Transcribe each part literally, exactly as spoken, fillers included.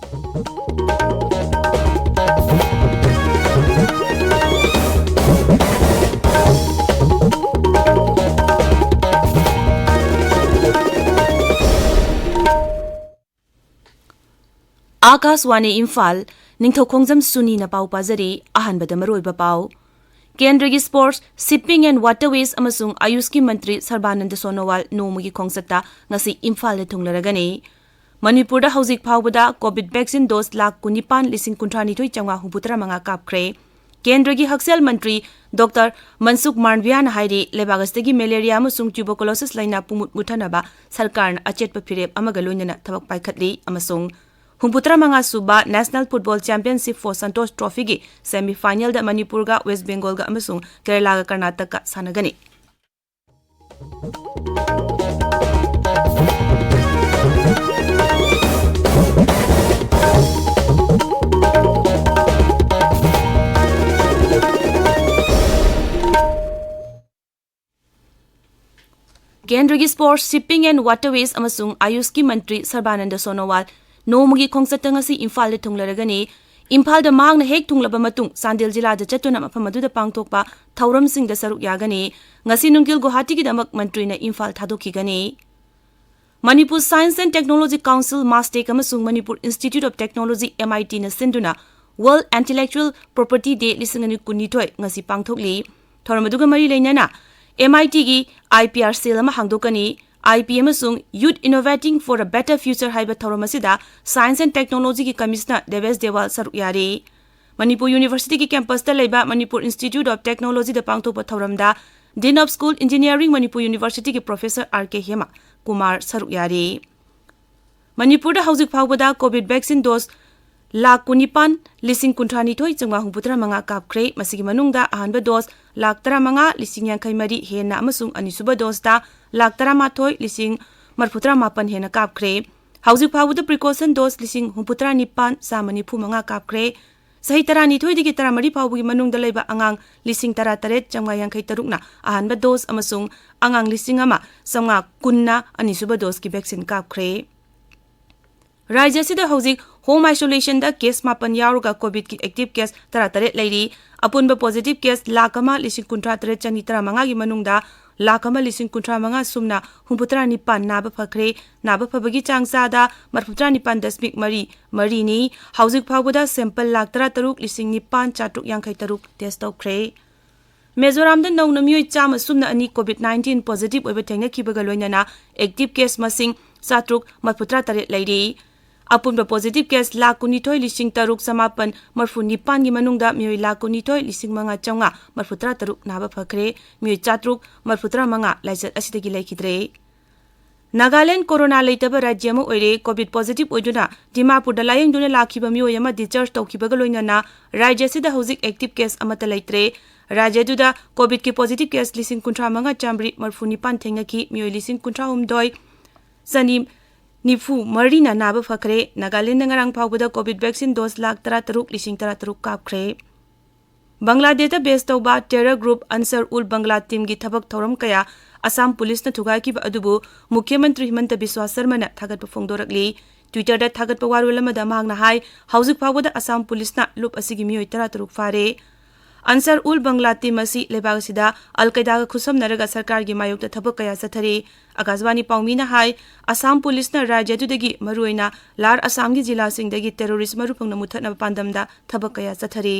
ꯑꯥꯀꯥꯁꯋꯥꯅꯤ ꯏꯝꯐꯥꯜ, ꯅꯤꯡꯊꯧꯈꯣꯡꯖꯝ ꯁꯨꯅꯤꯅ ꯄꯥꯎ ꯄꯥꯖꯔꯤ꯫ ꯑꯍꯥꯟꯕꯗ ꯃꯔꯨꯑꯣꯏꯕ ꯄꯥꯎ꯫ ꯀꯦꯟꯗ꯭ꯔꯒꯤ Sports, Shipping and Waterways ꯑꯃꯁꯨꯡ ꯑꯌꯨꯁꯀꯤ ꯃꯟꯇ꯭ꯔꯤ ꯁꯔꯕꯥꯅꯟꯗ ꯁꯣꯅꯣꯋꯥꯜ ꯅꯣꯡꯃꯒꯤ ꯈꯣꯡꯆꯠꯇ ꯉꯁꯤ ꯏꯝꯐꯥꯜꯗ ꯊꯨꯡꯂꯔꯒꯅꯤ꯫ ꯃꯅꯤꯄꯨꯔꯗ ꯍꯧꯖꯤꯛ ꯐꯥꯎꯕꯗ COVID vaccine dose ꯂꯥꯈ ꯀꯨꯟꯅꯤꯄꯥꯟ ꯂꯤꯁꯤꯡ ꯀꯨꯟꯊ꯭ꯔꯥꯅꯤꯊꯣꯏ ꯆꯥꯝꯃꯉꯥ ꯍꯨꯝꯐꯨꯇꯔꯥ ꯃꯉꯥ ꯀꯥꯞꯈ꯭ꯔꯦ꯫ ꯀꯦꯟꯗ꯭ꯔꯒꯤ ꯍꯛꯁꯦꯜ ꯃꯟꯇ꯭ꯔꯤ ꯗꯣꯛꯇꯔ ꯃꯟꯁꯨꯈ ꯃꯥꯟꯗꯚꯤꯌꯥꯅ ꯍꯥꯏꯔꯤ, ꯂꯩꯕꯥꯛ ꯑꯁꯤꯗꯒꯤ ꯃꯦꯂꯦꯔꯤꯌꯥ ꯑꯃꯁꯨꯡ ꯇ꯭ꯌꯨꯕꯔꯀꯨꯂꯣꯁꯤꯁ ꯂꯥꯏꯅꯥ ꯄꯨꯡꯃꯨꯠ ꯃꯨꯠꯊꯅꯕ ꯁꯔꯀꯥꯔꯅ ꯑꯆꯦꯠꯄ ꯐꯤꯔꯦꯞ ꯑꯃꯒ ꯂꯣꯏꯅꯅ ꯊꯕꯛ ꯄꯥꯏꯈꯠꯂꯤ ꯑꯃꯁꯨꯡ ꯍꯨꯝꯐꯨꯇꯔꯥ ꯃꯉꯥ ꯁꯨꯕ National Football Championship for Santosh Trophyꯒꯤ semi finalꯗ ꯃꯅꯤꯄꯨꯔꯒ ꯋꯦꯁ ꯕꯦꯡꯒꯣꯜꯒ ꯑꯃꯁꯨꯡ ꯀꯦꯔꯂꯥꯒ ꯀꯔꯅꯥꯇꯛꯀ ꯁꯥꯟꯅꯒꯅꯤ꯫ ꯀꯦꯟꯗ꯭ꯔꯒꯤ Sports, Shipping and Waterways ꯑꯃꯁꯨꯡ ꯑꯌꯨꯁꯀꯤ ꯃꯟꯇ꯭ꯔꯤ ꯁꯔꯕꯥꯅꯟꯗ ꯁꯣꯅꯣꯋꯥꯜ ꯅꯣꯡꯃꯒꯤ ꯈꯣꯡꯆꯠꯇ ꯉꯁꯤ ꯏꯝꯐꯥꯜꯗ ꯊꯨꯡꯂꯔꯒꯅꯤ꯫ ꯏꯝꯐꯥꯜꯗ ꯃꯍꯥꯛꯅ ꯍꯦꯛ ꯊꯨꯡꯂꯕ ꯃꯇꯨꯡ ꯆꯥꯟꯗꯦꯜ ꯖꯤꯂꯥꯗ ꯆꯠꯇꯨꯅ ꯃꯐꯝ ꯑꯗꯨꯗ ꯄꯥꯡꯊꯣꯛꯄ ꯊꯧꯔꯝꯁꯤꯡꯗ ꯁꯔꯨꯛ ꯌꯥꯒꯅꯤ꯫ ꯉꯁꯤ ꯅꯨꯡꯊꯤꯜ ꯒꯨꯋꯥꯍꯥꯇꯤꯒꯤꯗꯃꯛ ꯃꯟꯇ꯭ꯔꯤꯅ Imphal ꯊꯥꯗꯣꯛꯈꯤꯒꯅꯤ꯫ Manipur Science and Technology Council, MASTEC, ꯑꯃꯁꯨꯡ ꯃꯅꯤꯄꯨꯔ Institute of Technology, MITꯅ ꯁꯤꯟꯗꯨꯅ World Intellectual Property Day ꯂꯤꯁꯤꯡ ꯑꯅꯤ ꯀꯨꯟꯅꯤꯊꯣꯏ ꯉꯁꯤ ꯄꯥꯡꯊꯣꯛꯂꯤ꯫ ꯊꯧꯔꯝ ꯑꯗꯨꯒ ꯃꯔꯤ ꯂꯩꯅꯅ MITꯒꯤ IPR cell ꯑꯃ ꯍꯥꯡꯗꯣꯛꯀꯅꯤ꯫ IP ꯑꯃꯁꯨꯡ Youth Innovating for a Better Future ꯍꯥꯏꯕ ꯊꯧꯔꯝ ꯑꯁꯤꯗ Science and Technologyꯒꯤ Commissioner ꯗꯦꯕꯦꯁ ꯗꯦꯋꯥꯜ ꯁꯔꯨꯛ ꯌꯥꯔꯤ꯫ ꯃꯅꯤꯄꯨꯔ Universityꯒꯤ campusꯇ ꯂꯩꯕ ꯃꯅꯤꯄꯨꯔ Institute of Technologyꯗ ꯄꯥꯡꯊꯣꯛꯄ ꯊꯧꯔꯝꯗ Dean of School Engineering, Manipur Universityꯒꯤ Professor R K ꯍꯦꯃ Kumar ꯁꯔꯨꯛ ꯌꯥꯔꯤ꯫ ꯃꯅꯤꯄꯨꯔꯗ ꯍꯧꯖꯤꯛ ꯐꯥꯎꯕꯗ COVID vaccine dose ꯂꯥꯈ ꯀꯨꯟꯅꯤꯄꯥꯟ ꯂꯤꯁꯤꯡ ꯀꯨꯟꯊ꯭ꯔꯥꯅꯤꯊꯣꯏ ꯆꯥꯝꯃꯉꯥ ꯍꯨꯝꯐꯨꯇꯔꯥ ꯃꯉꯥ ꯀꯥꯞꯈ꯭ꯔꯦ꯫ ꯃꯁꯤꯒꯤ ꯃꯅꯨꯡꯗ ꯑꯍꯥꯟꯕ dose ꯂꯥꯈ ꯇꯔꯥꯃꯉꯥ ꯂꯤꯁꯤꯡ ꯌꯥꯡꯈꯩ ꯃꯔꯤ ꯍꯦꯟꯅ ꯑꯃꯁꯨꯡ ꯑꯅꯤꯁꯨꯕ doseꯇ ꯂꯥꯈ ꯇꯔꯥꯃꯥꯊꯣꯏ ꯂꯤꯁꯤꯡ ꯃꯔꯤꯐꯨꯇꯔꯥ ꯃꯥꯄꯟ ꯍꯦꯟꯅ ꯀꯥꯞꯈ꯭ꯔꯦ꯫ ꯍꯧꯖꯤꯛ ꯐꯥꯎꯕꯗ precaution dose ꯂꯤꯁꯤꯡ ꯍꯨꯝꯐꯨꯇꯔꯥ ꯅꯤꯄꯥꯟ ꯆꯥꯝꯃ ꯅꯤꯐꯨ ꯃꯉꯥ ꯀꯥꯞꯈ꯭ꯔꯦ꯫ ꯆꯍꯤ ꯇꯔꯥꯅꯤꯊꯣꯏꯗꯒꯤ ꯇꯔꯥꯃꯔꯤ ꯐꯥꯎꯕꯒꯤ ꯃꯅꯨꯡꯗ ꯂꯩꯕ ꯑꯉꯥꯡ ꯂꯤꯁꯤꯡ ꯇꯔꯥꯇꯔꯦꯠ ꯆꯥꯝꯃꯉꯥ ꯌꯥꯡꯈꯩ ꯇꯔꯨꯛꯅ ꯑꯍꯥꯟꯕ dose ꯑꯃꯁꯨꯡ ꯑꯉꯥꯡ ꯂꯤꯁꯤꯡ ꯑꯃ ꯆꯥꯝꯃꯉꯥ ꯀꯨꯟꯅ ꯑꯅꯤꯁꯨꯕ doseꯀꯤ vaccine ꯀꯥꯞꯈ꯭ꯔꯦ꯫ ꯔꯥꯖ꯭ꯌ ꯑꯁꯤꯗ ꯍꯧꯖꯤꯛ Home isolationꯗ case ꯃꯥꯄꯟ ꯌꯥꯎꯔꯒ COVIDꯀꯤ active case ꯇꯔꯥꯇꯔꯦꯠ ꯂꯩꯔꯤ꯫ ꯑꯄꯨꯟꯕ positive case ꯂꯥꯈ ꯑꯃ ꯂꯤꯁꯤꯡ ꯀꯨꯟꯊ꯭ꯔꯥ ꯇꯔꯦꯠ ꯆꯅꯤ ꯇꯔꯥꯃꯉꯥꯒꯤ ꯃꯅꯨꯡꯗ ꯂꯥꯈ ꯑꯃ ꯂꯤꯁꯤꯡ ꯀꯨꯟꯊ꯭ꯔꯥ ꯃꯉꯥ ꯁꯨꯞꯅ ꯍꯨꯝꯐꯨꯇꯔꯥ ꯅꯤꯄꯥꯟ ꯅꯥꯕ ꯐꯈ꯭ꯔꯦ꯫ ꯅꯥꯕ ꯐꯕꯒꯤ ꯆꯥꯡ ꯆꯥꯗ ꯃꯔꯐꯨꯇꯔꯥ ꯅꯤꯄꯥꯟ ꯗꯁꯃꯤꯛ ꯃꯔꯤ ꯃꯔꯤꯅꯤ꯫ ꯍꯧꯖꯤꯛ ꯐꯥꯎꯕꯗ sample ꯂꯥꯈ ꯇꯔꯥ ꯇꯔꯨꯛ ꯂꯤꯁꯤꯡ ꯅꯤꯄꯥꯟ ꯆꯥꯇ꯭ꯔꯨꯛ ꯌꯥꯡꯈꯩ ꯇꯔꯨꯛ test ꯇꯧꯈ꯭ꯔꯦ꯫ ꯃꯤꯖꯣꯔꯥꯝꯗ ꯅꯧꯅ ꯃꯤꯑꯣꯏ ꯆꯥꯝꯃ ꯁꯨꯞꯅ ꯑꯅꯤ COVID nineteen positive ꯑꯣꯏꯕ ꯊꯦꯡꯅꯈꯤꯕꯒ ꯂꯣꯏꯅꯅ active case ꯃꯁꯤꯡ ꯆꯥꯇ꯭ꯔꯨꯛ ꯃꯔꯐꯨꯇꯔꯥ ꯇꯔꯦꯠ ꯂꯩꯔꯤ꯫ ꯑꯄꯨꯟꯕ positive case ꯂꯥꯈ ꯀꯨꯟꯅꯤꯊꯣꯏ ꯂꯤꯁꯤꯡ ꯇꯔꯨꯛ ꯆꯃꯥꯄꯟ ꯃꯔꯐꯨ ꯅꯤꯄꯥꯟꯒꯤ ꯃꯅꯨꯡꯗ ꯃꯤꯑꯣꯏ ꯂꯥꯈ ꯀꯨꯟꯅꯤꯊꯣꯏ ꯂꯤꯁꯤꯡ ꯃꯉꯥ ꯆꯥꯝꯃꯉꯥ ꯃꯔꯐꯨꯇꯔꯥ ꯇꯔꯨꯛ ꯅꯥꯕ ꯐꯈ꯭ꯔꯦ꯫ ꯃꯤꯑꯣꯏ ꯆꯥꯇ꯭ꯔꯨꯛ ꯃꯔꯐꯨꯇꯔꯥ ꯃꯉꯥ ꯂꯥꯏꯆꯠ ꯑꯁꯤꯗꯒꯤ ꯂꯩꯈꯤꯗ꯭ꯔꯦ꯫ ꯅꯥꯒꯥꯂꯦꯟ ꯀꯣꯔꯣꯅꯥ ꯂꯩꯇꯕ ꯔꯥꯖ꯭ꯌ ꯑꯃ ꯑꯣꯏꯔꯦ꯫ COVID positive ꯑꯣꯏꯗꯨꯅ ꯗꯤꯃꯥꯄꯨꯔꯗ ꯂꯥꯌꯦꯡꯗꯨꯅ ꯂꯥꯛꯈꯤꯕ ꯃꯤꯑꯣꯏ ꯑꯃ discharge ꯇꯧꯈꯤꯕꯒ ꯂꯣꯏꯅꯅ ꯔꯥꯖ꯭ꯌ ꯑꯁꯤꯗ ꯍꯧꯖꯤꯛ active case ꯑꯃꯠꯇ ꯂꯩꯇ꯭ꯔꯦ꯫ ꯔꯥꯖ꯭ꯌ ꯑꯗꯨꯗ COVIDꯀꯤ positive case ꯂꯤꯁꯤꯡ ꯀꯨꯟꯊ꯭ꯔꯥ ꯃꯉꯥ ꯆꯥꯝꯃꯔꯤ ꯃꯔꯐꯨ ꯅꯤꯄꯥꯟ ꯊꯦꯡꯅꯈꯤ꯫ ꯃꯤꯑꯣꯏ ꯂꯤꯁꯤꯡ ꯀꯨꯟꯊ꯭ꯔꯥ ꯍꯨꯝꯗꯣꯏ ꯆꯅꯤ ꯅꯤꯐꯨ ꯃꯔꯤꯅ ꯅꯥꯕ ꯐꯈ꯭ꯔꯦ꯫ ꯅꯥꯒꯥꯂꯦꯟꯗ ꯉꯔꯥꯡ ꯐꯥꯎꯕꯗ COVID vaccine dose ꯂꯥꯈ ꯇꯔꯥ ꯇꯔꯨꯛ ꯂꯤꯁꯤꯡ ꯇꯔꯥ ꯇꯔꯨꯛ ꯀꯥꯞꯈ꯭ꯔꯦ꯫ ꯕꯪꯒ꯭ꯂꯥꯗꯦꯁꯇ base ꯇꯧꯕ terror group Ansarul Bangla teamꯒꯤ ꯊꯕꯛ ꯊꯧꯔꯝ ꯀꯌꯥ ꯑꯁꯥꯝ ꯄꯨꯂꯤꯁꯅ ꯊꯨꯒꯥꯏꯈꯤꯕ ꯑꯗꯨꯕꯨ ꯃꯨꯈ꯭ꯌ ꯃꯟꯇ꯭ꯔꯤ ꯍꯤꯃꯟꯇ ꯕꯤꯁ꯭ꯋꯥ ꯁꯔꯃꯅ ꯊꯥꯒꯠꯄ ꯐꯣꯡꯗꯣꯔꯛꯂꯤ꯫ Twitterꯗ ꯊꯥꯒꯠꯄ ꯋꯥꯔꯣꯜ ꯑꯃꯗ ꯃꯍꯥꯛꯅ ꯍꯥꯏ, ꯍꯧꯖꯤꯛ ꯐꯥꯎꯕꯗ ꯑꯁꯥꯝ ꯄꯨꯂꯤꯁꯅ ꯂꯨꯞ ꯑꯁꯤꯒꯤ ꯃꯤꯑꯣꯏ ꯇꯔꯥ ꯇꯔꯨꯛ ꯐꯥꯔꯦ꯫ Ansarul Bangla team ꯑꯁꯤ ꯂꯩꯕꯥꯛ ꯑꯁꯤꯗ ꯑꯜ ꯀꯥꯏꯗꯥꯒ ꯈꯨꯠꯁꯝꯅꯔꯒ ꯁꯔꯀꯥꯔꯒꯤ ꯃꯥꯌꯣꯛꯇ ꯊꯕꯛ ꯀꯌꯥ ꯆꯠꯊꯔꯤ꯫ ꯑꯀꯥꯁꯕꯥꯅꯤ ꯄꯥꯎꯃꯤꯅ ꯍꯥꯏ, ꯑꯁꯥꯝ ꯄꯨꯂꯤꯁꯅ ꯔꯥꯖ꯭ꯌ ꯑꯗꯨꯗꯒꯤ ꯃꯔꯨꯑꯣꯏꯅ ꯂꯥꯔ ꯑꯁꯥꯝꯒꯤ ꯖꯤꯂꯥꯁꯤꯡꯗꯒꯤ terrorist ꯃꯔꯨ ꯐꯪꯅ ꯃꯨꯠꯊꯠꯅꯕ ꯄꯥꯟꯗꯝꯗ ꯊꯕꯛ ꯀꯌꯥ ꯆꯠꯊꯔꯤ꯫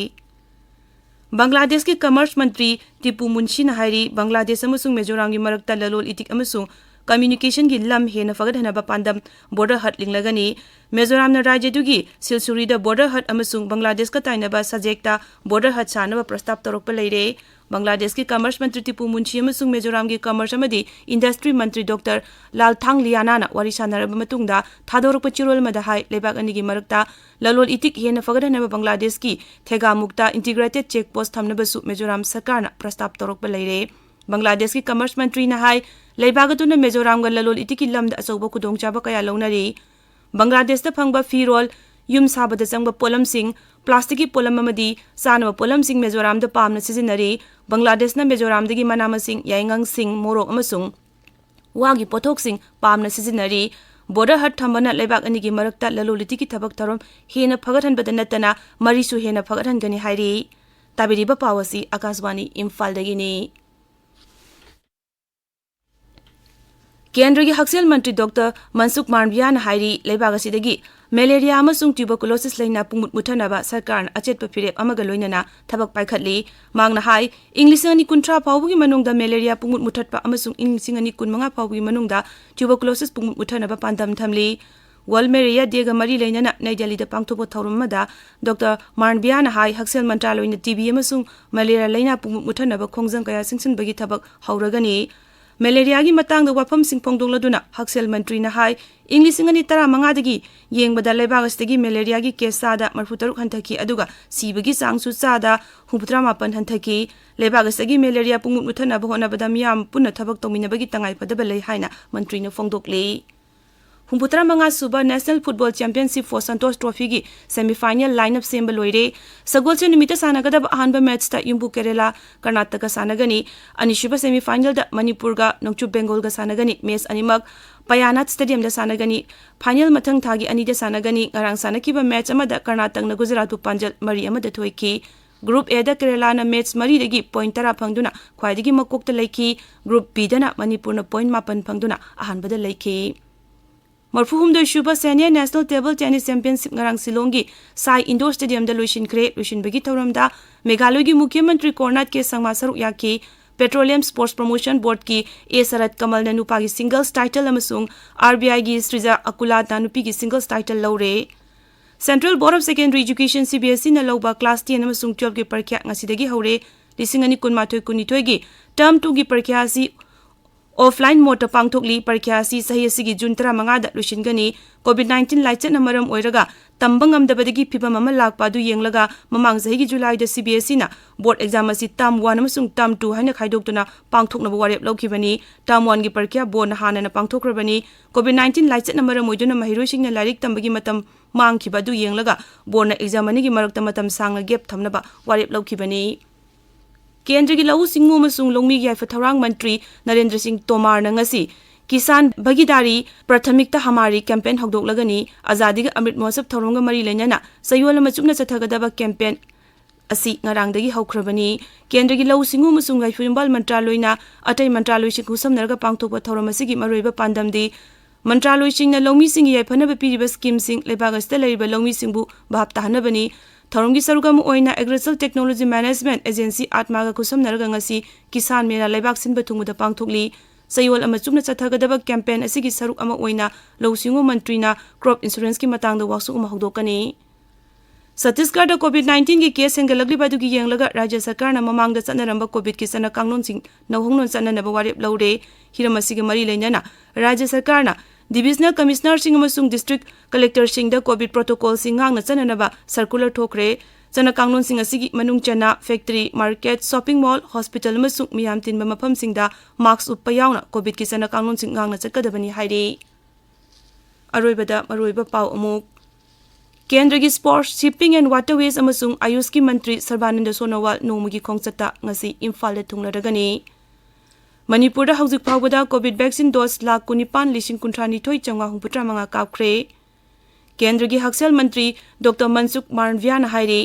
ꯕꯪꯒ꯭ꯂꯥꯗꯦꯁꯀꯤ commerce ꯃꯟꯇ꯭ꯔꯤ ꯇꯤꯄꯨ ꯃꯨꯟꯁꯤꯅ ꯍꯥꯏꯔꯤ, ꯕꯪꯒ꯭ꯂꯥꯗꯦꯁ ꯑꯃꯁꯨꯡ ꯃꯤꯖꯣꯔꯥꯝꯒꯤ ꯃꯔꯛꯇ ꯂꯂꯣꯟ ꯏꯇꯤꯛ ꯑꯃꯁꯨꯡ communicationꯒꯤ ꯂꯝ ꯍꯦꯟꯅ ꯐꯒꯠꯍꯟꯅꯕ ꯄꯥꯟꯗꯝ border hut ꯂꯤꯡꯂꯒꯅꯤ꯫ ꯃꯤꯖꯣꯔꯥꯝꯅ ꯔꯥꯖ꯭ꯌ ꯑꯗꯨꯒꯤ ꯁꯤꯜꯁꯨꯔꯤꯗ border hut ꯑꯃꯁꯨꯡ ꯕꯪꯒ꯭ꯂꯥꯗꯦꯁꯀ ꯇꯥꯏꯅꯕ ꯁꯖꯦꯛꯇ border hut ꯁꯥꯅꯕ ꯄ꯭ꯔꯁꯇꯥꯕ ꯇꯧꯔꯛꯄ ꯂꯩꯔꯦ꯫ ꯕꯪꯒ꯭ꯂꯥꯗꯦꯁꯀꯤ commerce ꯃꯟꯇ꯭ꯔꯤ ꯇꯤꯄꯨ ꯃꯨꯟꯁꯤ ꯑꯃꯁꯨꯡ ꯃꯤꯖꯣꯔꯥꯝꯒꯤ commerce ꯑꯃꯗꯤ industry ꯃꯟꯇ꯭ꯔꯤ Doctor ꯂꯥꯜꯊꯥꯡ ꯂꯤꯌꯥꯅꯥꯅ ꯋꯥꯔꯤ ꯁꯥꯟꯅꯔꯕ ꯃꯇꯨꯡꯗ ꯊꯥꯗꯣꯔꯛꯄ ꯆꯦꯔꯣꯜ ꯑꯃꯗ ꯍꯥꯏ, ꯂꯩꯕꯥꯛ ꯑꯅꯤꯒꯤ ꯃꯔꯛꯇ ꯂꯂꯣꯟ ꯏꯇꯤꯛ ꯍꯦꯟꯅ ꯐꯒꯠꯍꯟꯅꯕ ꯕꯪꯒ꯭ꯂꯥꯗꯦꯁꯀꯤ ꯊꯦꯒꯥꯃꯨꯛꯇ integrated check post ꯊꯝꯅꯕꯁꯨ ꯃꯤꯖꯣꯔꯥꯝ ꯁꯔꯀꯥꯔꯅ ꯄ꯭ꯔꯁꯇꯥꯕ ꯇꯧꯔꯛꯄ ꯂꯩꯔꯦ꯫ ꯕꯪꯒ꯭ꯂꯥꯗꯦꯁꯀꯤ commerce ꯃꯟꯇ꯭ꯔꯤꯅ ꯍꯥꯏ, ꯂꯩꯕꯥꯛ ꯑꯗꯨꯅ ꯃꯤꯖꯣꯔꯥꯝꯒ ꯂꯂꯣꯟ ꯏꯇꯤꯛꯀꯤ ꯂꯝꯗ ꯑꯆꯧꯕ ꯈꯨꯗꯣꯡꯆꯥꯕ ꯀꯌꯥ ꯂꯧꯅꯔꯤ꯫ ꯕꯪꯒ꯭ꯂꯥꯗꯦꯁꯇ ꯐꯪꯕ ꯐꯤꯔꯣꯜ, ꯌꯨꯝ ꯁꯥꯕꯗ ꯆꯪꯕ ꯄꯣꯠꯂꯝꯁꯤꯡ, plasticꯀꯤ ꯄꯣꯠꯂꯝ ꯑꯃꯗꯤ ꯆꯥꯅꯕ ꯄꯣꯠꯂꯝꯁꯤꯡ ꯃꯤꯖꯣꯔꯥꯝꯗ ꯄꯥꯝꯅ ꯁꯤꯖꯤꯟꯅꯔꯤ꯫ ꯕꯪꯒ꯭ꯂꯥꯗꯦꯁꯅ ꯃꯤꯖꯣꯔꯥꯝꯗꯒꯤ ꯃꯅꯥ ꯃꯁꯤꯡ, ꯌꯥꯏꯉꯪꯁꯤꯡ, ꯃꯣꯔꯣꯛ ꯑꯃꯁꯨꯡ ꯋꯥꯒꯤ ꯄꯣꯠꯊꯣꯛꯁꯤꯡ ꯄꯥꯝꯅ ꯁꯤꯖꯤꯟꯅꯔꯤ꯫ ꯕꯣꯔꯗꯔ ꯍꯠ ꯊꯝꯕꯅ ꯂꯩꯕꯥꯛ ꯑꯅꯤꯒꯤ ꯃꯔꯛꯇ ꯂꯂꯣꯟ ꯏꯇꯤꯛꯀꯤ ꯊꯕꯛ ꯊꯧꯔꯝ ꯍꯦꯟꯅ ꯐꯒꯠꯍꯟꯕꯗ ꯅꯠꯇꯅ ꯃꯔꯤꯁꯨ ꯍꯦꯟꯅ ꯐꯒꯠꯍꯟꯒꯅꯤ ꯍꯥꯏꯔꯤ꯫ ꯇꯥꯕꯤꯔꯤꯕ ꯄꯥꯎ ꯑꯁꯤ ꯑꯀꯥꯁꯕꯥꯅꯤ ꯏꯝꯐꯥꯜꯗꯒꯤꯅꯤ꯫ ꯀꯦꯟꯗ꯭ꯔꯒꯤ ꯍꯛꯁꯦꯜ ꯃꯟꯇ꯭ꯔꯤ ꯗꯣꯛꯇꯔ ꯃꯟꯁꯨꯈ ꯃꯥꯟꯗꯚꯤꯌꯥꯅ ꯍꯥꯏꯔꯤ, ꯂꯩꯕꯥꯛ ꯑꯁꯤꯗꯒꯤ ꯃꯦꯂꯦꯔꯤꯌꯥ ꯑꯃꯁꯨꯡ ꯇ꯭ꯌꯨꯕꯔꯀꯨꯂꯣꯁꯤꯁ ꯂꯥꯏꯅꯥ ꯄꯨꯡꯃꯨꯠ ꯃꯨꯠꯊꯅꯕ ꯁꯔꯀꯥꯔꯅ ꯑꯆꯦꯠꯄ ꯐꯤꯔꯦꯞ ꯑꯃꯒ ꯂꯣꯏꯅꯅ ꯊꯕꯛ ꯄꯥꯏꯈꯠꯂꯤ꯫ ꯃꯍꯥꯛꯅ ꯍꯥꯏ, ꯏꯪ ꯂꯤꯁꯤꯡ ꯑꯅꯤ ꯀꯨꯟꯊ꯭ꯔꯥ ꯐꯥꯎꯕꯒꯤ ꯃꯅꯨꯡꯗ ꯃꯦꯂꯦꯔꯤꯌꯥ ꯄꯨꯡꯃꯨꯠ ꯃꯨꯠꯊꯠꯄ ꯑꯃꯁꯨꯡ ꯏꯪ ꯂꯤꯁꯤꯡ ꯑꯅꯤ ꯀꯨꯟꯃꯉꯥ ꯐꯥꯎꯕꯒꯤ ꯃꯅꯨꯡꯗ ꯇ꯭ꯌꯨꯕꯔꯀꯨꯂꯣꯁꯤꯁ ꯄꯨꯡꯃꯨꯠ ꯃꯨꯠꯊꯅꯕ ꯄꯥꯟꯗꯝ ꯊꯝꯂꯤ꯫ ꯋꯥꯔꯜꯗ ꯃꯦꯂꯦꯔꯤꯌꯥ ꯗꯦꯒ ꯃꯔꯤ ꯂꯩꯅꯅ ꯅꯩ ꯗꯦꯜꯂꯤꯗ ꯄꯥꯡꯊꯣꯛꯄ ꯊꯧꯔꯝ ꯑꯃꯗ ꯗꯣꯛꯇꯔ ꯃꯥꯟꯗꯚꯤꯌꯥꯅ ꯍꯥꯏ, ꯍꯛꯁꯦꯜ ꯃꯟꯇ꯭ꯔꯥꯂꯣꯏꯅ ꯇꯤꯕꯤ ꯑꯃꯁꯨꯡ ꯃꯦꯂꯦꯔꯤꯌꯥ ꯂꯥꯏꯅꯥ ꯄꯨꯡꯃꯨꯠ ꯃꯨꯠꯊꯅꯕ ꯈꯣꯡꯖꯪ ꯀꯌꯥ ꯆꯪꯁꯤꯟꯕꯒꯤ ꯊꯕꯛ ꯍꯧꯔꯒꯅꯤ꯫ ꯃꯦꯂꯦꯔꯤꯌꯥꯒꯤ ꯃꯇꯥꯡꯗ ꯋꯥꯐꯝꯁꯤꯡ ꯐꯣꯡꯗꯣꯛꯂꯗꯨꯅ ꯍꯛꯁꯦꯜ ꯃꯟꯇ꯭ꯔꯤꯅ ꯍꯥꯏ, ꯏꯪ ꯂꯤꯁꯤꯡ ꯑꯅꯤ ꯇꯔꯥꯃꯉꯥꯗꯒꯤ ꯌꯦꯡꯕꯗ ꯂꯩꯕꯥꯛ ꯑꯁꯤꯗꯒꯤ ꯃꯦꯂꯦꯔꯤꯌꯥꯒꯤ ꯀꯦꯁ ꯆꯥꯗ ꯃꯔꯤꯐꯨꯇꯔꯨꯛ ꯍꯟꯊꯈꯤ, ꯑꯗꯨꯒ ꯁꯤꯕꯒꯤ ꯆꯥꯡꯁꯨ ꯆꯥꯗ ꯍꯨꯝꯐꯨꯇꯔꯥ ꯃꯥꯄꯟ ꯍꯟꯊꯈꯤ꯫ ꯂꯩꯕꯥꯛ ꯑꯁꯤꯗꯒꯤ ꯃꯦꯂꯦꯔꯤꯌꯥ ꯄꯨꯡꯃꯨꯠ ꯃꯨꯠꯊꯅꯕ ꯍꯣꯠꯅꯕꯗ ꯃꯤꯌꯥꯝ ꯄꯨꯟꯅ ꯊꯕꯛ ꯇꯧꯃꯤꯟꯅꯕꯒꯤ ꯇꯉꯥꯏꯐꯗꯕ ꯂꯩ ꯍꯥꯏꯅ ꯃꯟꯇ꯭ꯔꯤꯅ ꯐꯣꯡꯗꯣꯛꯂꯤ꯫ ꯍꯨꯝꯐꯨꯇꯔꯥ ꯃꯉꯥ ꯁꯨꯕ National Football Championship for Santosh Trophy ꯒꯤ semi final line up ꯁꯦꯝꯕ ꯂꯣꯏꯔꯦ꯫ ꯁꯒꯣꯜꯁꯦꯟ ꯅꯨꯃꯤꯠꯇ ꯁꯥꯟꯅꯒꯗꯕ ꯑꯍꯥꯟꯕ ꯃꯦꯠꯁꯇ ꯌꯨꯝꯕꯨ ꯀꯦꯔꯦꯂꯥ ꯀꯔꯅꯥꯇꯀ ꯁꯥꯟꯅꯒꯅꯤ꯫ ꯑꯅꯤꯁꯨꯕ semi final ꯗ ꯃꯅꯤꯄꯨꯔꯒ ꯅꯣꯡꯆꯨꯞ ꯕꯦꯡꯒꯣꯜꯒ ꯁꯥꯟꯅꯒꯅꯤ꯫ ꯃꯦꯠꯁ ꯑꯅꯤꯃꯛ ꯄꯌꯥꯅꯥꯊ ꯁ꯭ꯇꯦꯗꯤꯌꯝꯗ ꯁꯥꯟꯅꯒꯅꯤ꯫ ꯐꯥꯏꯅꯦꯜ ꯃꯊꯪ ꯊꯥꯒꯤ ꯑꯅꯤꯗ ꯁꯥꯟꯅꯒꯅꯤ꯫ ꯉꯔꯥꯡ ꯁꯥꯟꯅꯈꯤꯕ ꯃꯦꯠꯁ ꯑꯃꯗ ꯀꯔꯅꯥꯇꯛꯅ ꯒꯨꯖꯔꯥꯠꯄꯨ ꯄꯥꯟꯖꯜ ꯃꯔꯤ ꯑꯃꯗ ꯊꯣꯏꯈꯤ꯫ Group A ꯗ ꯀꯦꯔꯦꯂꯥꯅ ꯃꯦꯠꯁ ꯃꯔꯤꯗꯒꯤ ꯄꯣꯏꯟꯠ ꯇꯔꯥ ꯐꯪꯗꯨꯅ ꯈ꯭ꯋꯥꯏꯗꯒꯤ ꯃꯀꯣꯛꯇ ꯂꯩꯈꯤ꯫ Group B ꯗꯅ ꯃꯅꯤꯄꯨꯔꯅ ꯄꯣꯏꯟꯠ ꯃꯥꯄꯟ ꯐꯪꯗꯨꯅ ꯑꯍꯥꯟꯕꯗ ꯂꯩꯈꯤ꯫ ꯃꯔꯤꯐꯨꯍꯨꯝꯗꯣꯏ ꯁꯨꯕ Senior National Table Tennis Championship ꯉꯔꯥꯡ ꯁꯤꯂꯣꯡꯒꯤ ꯁꯥꯏ ꯏꯟꯗꯣꯔ ꯁ꯭ꯇꯦꯗꯤꯌꯝꯗ ꯂꯣꯏꯁꯤꯟꯈ꯭ꯔꯦ꯫ ꯂꯣꯏꯁꯤꯟꯕꯒꯤ ꯊꯧꯔꯝꯗ ꯃꯦꯘꯥꯂꯣꯏꯒꯤ ꯃꯨꯈ꯭ꯌ ꯃꯟꯇ꯭ꯔꯤ ꯀꯣꯔꯅꯥꯠ ꯀꯦ ꯁꯪꯃꯥ ꯁꯔꯨꯛ ꯌꯥꯈꯤ꯫ Petroleum Sports Promotion Board ꯀꯤ ꯑꯦ ꯁꯔꯠ ꯀꯃꯜꯅ ꯅꯨꯄꯥꯒꯤ singles title ꯑꯃꯁꯨꯡ RBI ꯒꯤ ꯁ꯭ꯔꯤꯖꯥ ꯑꯀꯨꯂꯥꯅ ꯅꯨꯄꯤꯒꯤ singles title ꯂꯧꯔꯦ꯫ Central Board of Secondary Education, CBSE ꯅ ꯂꯧꯕ class ten ꯑꯃꯁꯨꯡ twelve ꯀꯤ ꯄꯔꯤꯈ꯭ꯌꯥ ꯉꯁꯤꯗꯒꯤ ꯍꯧꯔꯦ꯫ ꯂꯤꯁꯤꯡ ꯑꯅꯤ ꯀꯨꯟꯃꯥꯊꯣꯏ ꯀꯨꯟꯅꯤꯊꯣꯏꯒꯤ term two ꯒꯤ ꯄꯔꯤꯈ꯭ꯌꯥ ꯑꯁꯤ offline mode ꯇ ꯄꯥꯡꯊꯣꯛꯂꯤ꯫ ꯄꯔꯤꯈ꯭ꯌꯥ ꯑꯁꯤ ꯆꯍꯤ ꯑꯁꯤꯒꯤ ꯖꯨꯟ ꯇꯔꯥꯃꯉꯥꯗ ꯂꯣꯏꯁꯤꯟꯒꯅꯤ꯫ COVID nineteen ꯂꯥꯏꯆꯠꯅ ꯃꯔꯝ ꯑꯣꯏꯔꯒ ꯇꯝꯕ ꯉꯝꯗꯕꯗꯒꯤ ꯐꯤꯚꯝ ꯑꯃ ꯂꯥꯛꯄ ꯑꯗꯨ ꯌꯦꯡꯂꯒ ꯃꯃꯥꯡ ꯆꯍꯤꯒꯤ ꯖꯨꯂꯥꯏꯗ CBSE ꯅ board exam ꯑꯁꯤ term one ꯑꯃꯁꯨꯡ term two ꯍꯥꯏꯅ ꯈꯥꯏꯗꯣꯛꯇꯨꯅ ꯄꯥꯡꯊꯣꯛꯅꯕ ꯋꯥꯔꯦꯞ ꯂꯧꯈꯤꯕꯅꯤ꯫ Term one ꯒꯤ ꯄꯔꯤꯈ꯭ꯌꯥ board ꯅ ꯍꯥꯟꯅꯅ ꯄꯥꯡꯊꯣꯛꯈ꯭ꯔꯕꯅꯤ꯫ COVID nineteen ꯂꯥꯏꯆꯠꯅ ꯃꯔꯝ ꯑꯣꯏꯗꯨꯅ ꯃꯍꯩꯔꯣꯏꯁꯤꯡꯅ ꯂꯥꯏꯔꯤꯛ ꯇꯝꯕꯒꯤ ꯃꯇꯝ ꯃꯥꯡꯈꯤꯕ ꯑꯗꯨ ꯌꯦꯡꯂꯒ board ꯅ exam ꯑꯅꯤꯒꯤ ꯃꯔꯛꯇ ꯃꯇꯝ ꯁꯥꯡꯅ gap ꯊꯝꯅꯕ ꯋꯥꯔꯦꯞ ꯂꯧꯈꯤꯕꯅꯤ꯫ ꯀꯦꯟꯗ꯭ꯔꯒꯤ ꯂꯧꯎ ꯁꯤꯡꯎ ꯑꯃꯁꯨꯡ ꯂꯧꯃꯤꯒꯤ ꯌꯥꯏꯐ ꯊꯧꯔꯥꯡ ꯃꯟꯇ꯭ꯔꯤ ꯅꯔꯦꯟꯗ꯭ꯔ ꯁꯤꯡ ꯇꯣꯃꯥꯔꯅ ꯉꯁꯤ ꯀꯤꯁꯥꯟ ꯚꯒꯤꯗꯥꯔꯤ ꯄ꯭ꯔꯥꯊꯃꯤꯛꯇ ꯍꯃꯥꯔꯤ ꯀꯦꯝꯄꯦꯟ ꯍꯧꯗꯣꯛꯂꯒꯅꯤ꯫ ꯑꯖꯥꯗꯤꯒ ꯑꯃ꯭ꯔꯤꯠ ꯃꯍꯣꯠꯁꯕ ꯊꯧꯔꯝꯒ ꯃꯔꯤ ꯂꯩꯅꯅ ꯆꯌꯣꯜ ꯑꯃ ꯆꯨꯞꯅ ꯆꯠꯊꯒꯗꯕ ꯀꯦꯝꯄꯦꯟ ꯑꯁꯤ ꯉꯔꯥꯡꯗꯒꯤ ꯍꯧꯈ꯭ꯔꯕꯅꯤ꯫ ꯀꯦꯟꯗ꯭ꯔꯒꯤ ꯂꯧꯎ ꯁꯤꯡꯎ ꯑꯃꯁꯨꯡ ꯂꯩꯐꯨ ꯌꯨꯝꯕꯥꯜ ꯃꯟꯇ꯭ꯔꯥꯂꯣꯏꯅ ꯑꯇꯩ ꯃꯟꯇ꯭ꯔꯥꯂꯣꯏꯁꯤꯡ ꯈꯨꯠꯁꯝꯅꯔꯒ ꯄꯥꯡꯊꯣꯛꯄ ꯊꯧꯔꯝ ꯑꯁꯤꯒꯤ ꯃꯔꯨꯑꯣꯏꯕ ꯄꯥꯟꯗꯝꯗꯤ ꯃꯟꯇ꯭ꯔꯥꯂꯣꯏꯁꯤꯡꯅ ꯂꯧꯃꯤꯁꯤꯡꯒꯤ ꯌꯥꯏꯐꯅꯕ ꯄꯤꯔꯤꯕ ꯁ꯭ꯀꯤꯝꯁꯤꯡ ꯂꯩꯕꯥꯛ ꯑꯁꯤꯗ ꯂꯩꯔꯤꯕ ꯂꯧꯃꯤꯁꯤꯡꯕꯨ ꯚꯥꯞ ꯇꯥꯍꯟꯅꯕꯅꯤ꯫ ꯊꯧꯔꯝꯒꯤ ꯁꯔꯨꯛ ꯑꯃ ꯑꯣꯏꯅ Agriculture Technology Management Agency ꯑꯥꯠꯃꯥꯒ ꯈꯨꯠꯁꯝꯅꯔꯒ ꯉꯁꯤ ꯀꯤꯁꯥꯟ ꯃꯦꯂꯥ ꯂꯩꯕꯥꯛ ꯁꯤꯟꯕ ꯊꯨꯡꯕꯗ ꯄꯥꯡꯊꯣꯛꯂꯤ꯫ ꯆꯌꯣꯜ ꯑꯃ ꯆꯨꯞꯅ ꯆꯠꯊꯒꯗꯕ ꯀꯦꯝꯄꯦꯟ ꯑꯁꯤꯒꯤ ꯁꯔꯨꯛ ꯑꯃ ꯑꯣꯏꯅ ꯂꯧꯎ ꯁꯤꯡꯎ ꯃꯟꯇ꯭ꯔꯤꯅ ꯀ꯭ꯔꯣꯞ ꯏꯟꯁꯨꯔꯦꯟꯁꯀꯤ ꯃꯇꯥꯡꯗ ꯋꯥꯛꯁꯣꯞ ꯑꯃ ꯍꯧꯗꯣꯛꯀꯅꯤ꯫ ꯁꯠꯇꯤꯁꯒꯔꯗ COVID nineteenꯒꯤ ꯀꯦꯁ ꯍꯦꯟꯒꯠꯂꯛꯂꯤꯕ ꯑꯗꯨꯒꯤ ꯌꯦꯡꯂꯒ ꯔꯥꯖ꯭ꯌ ꯁꯔꯀꯥꯔꯅ ꯃꯃꯥꯡꯗ ꯆꯠꯅꯔꯝꯕ COVIDꯀꯤ ꯆꯠꯅ ꯀꯥꯡꯂꯣꯟꯁꯤꯡ ꯅꯧꯍꯧꯅ ꯆꯠꯅꯅꯕ ꯋꯥꯔꯦꯞ ꯂꯧꯔꯦ꯫ ꯍꯤꯔꯝ ꯑꯁꯤꯒ ꯃꯔꯤ ꯂꯩꯅꯅ ꯔꯥꯖ꯭ꯌ ꯁꯔꯀꯥꯔꯅ Divisional Commissionerꯁꯤꯡ ꯑꯃꯁꯨꯡ District Collectorꯁꯤꯡꯗ COVID protocolꯁꯤꯡ ꯉꯥꯛꯅ ꯆꯠꯅꯅꯕ circular ꯊꯣꯛꯈ꯭ꯔꯦ꯫ ꯆꯠꯅ ꯀꯥꯡꯂꯣꯟꯁꯤꯡ ꯑꯁꯤꯒꯤ ꯃꯅꯨꯡ ꯆꯟꯅ factory, market, shopping mall, hospital ꯑꯃꯁꯨꯡ ꯃꯤꯌꯥꯝ ꯇꯤꯟꯕ ꯃꯐꯝꯁꯤꯡꯗ mask ꯎꯞꯄ ꯌꯥꯎꯅ COVIDꯀꯤ ꯆꯠꯅ ꯀꯥꯡꯂꯣꯟꯁꯤꯡ ꯉꯥꯛꯅ ꯆꯠꯀꯗꯕꯅꯤ ꯍꯥꯏꯔꯤ꯫ ꯑꯔꯣꯏꯕꯗ ꯃꯔꯨꯑꯣꯏꯕ ꯄꯥꯎ ꯑꯃꯨꯛ꯫ ꯀꯦꯟꯗ꯭ꯔꯒꯤ Sports, Shipping and Waterways ꯑꯃꯁꯨꯡ ꯑꯌꯨꯁꯀꯤ ꯃꯟꯇ꯭ꯔꯤ ꯁꯔꯕꯥꯅꯟꯗ ꯁꯣꯅꯣꯋꯥꯜ ꯅꯣꯡꯃꯒꯤ ꯈꯣꯡꯆꯠꯇ ꯉꯁꯤ ꯏꯝꯐꯥꯜꯗ ꯊꯨꯡꯂꯔꯒꯅꯤ꯫ ꯃꯅꯤꯄꯨꯔꯗ ꯍꯧꯖꯤꯛ ꯐꯥꯎꯕꯗ COVID vaccine dose ꯂꯥꯈ ꯀꯨꯟꯅꯤꯄꯥꯟ ꯂꯤꯁꯤꯡ ꯀꯨꯟꯊ꯭ꯔꯥ ꯅꯤꯊꯣꯏ ꯆꯥꯝꯃꯉꯥ ꯍꯨꯝꯐꯨꯇꯔꯥ ꯃꯉꯥ ꯀꯥꯞꯈ꯭ꯔꯦ꯫ ꯀꯦꯟꯗ꯭ꯔꯒꯤ ꯍꯛꯁꯦꯜ ꯃꯟꯇ꯭ꯔꯤ ꯗꯣꯛꯇꯔ ꯃꯟꯁꯨꯈ ꯃꯥꯟꯗꯚꯤꯌꯥꯅ ꯍꯥꯏꯔꯤ,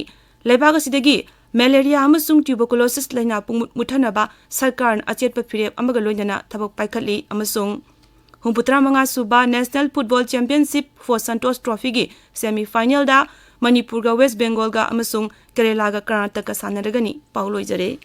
ꯂꯩꯕꯥꯛ ꯑꯁꯤꯗꯒꯤ ꯃꯦꯂꯦꯔꯤꯌꯥ ꯑꯃꯁꯨꯡ tuberculosis ꯂꯥꯏꯅꯥ ꯄꯨꯡꯃꯨꯠ ꯃꯨꯠꯊꯅꯕ ꯁꯔꯀꯥꯔꯅ ꯑꯆꯦꯠꯄ ꯐꯤꯔꯦꯞ ꯑꯃꯒ ꯂꯣꯏꯅꯅ ꯊꯕꯛ ꯄꯥꯏꯈꯠꯂꯤ ꯑꯃꯁꯨꯡ ꯍꯨꯝꯐꯨꯇꯔꯥ ꯃꯉꯥ ꯁꯨꯕ National Football Championship for Santosh Trophyꯒꯤ semi finalꯗ ꯃꯅꯤꯄꯨꯔꯒ West Bengalꯒ ꯑꯃꯁꯨꯡ ꯀꯦꯔꯦꯂꯥꯒ ꯀꯔꯅꯥꯇꯀꯒ ꯁꯥꯟꯅꯔꯒꯅꯤ꯫ ꯄꯥꯎ ꯂꯣꯏꯖꯔꯦ꯫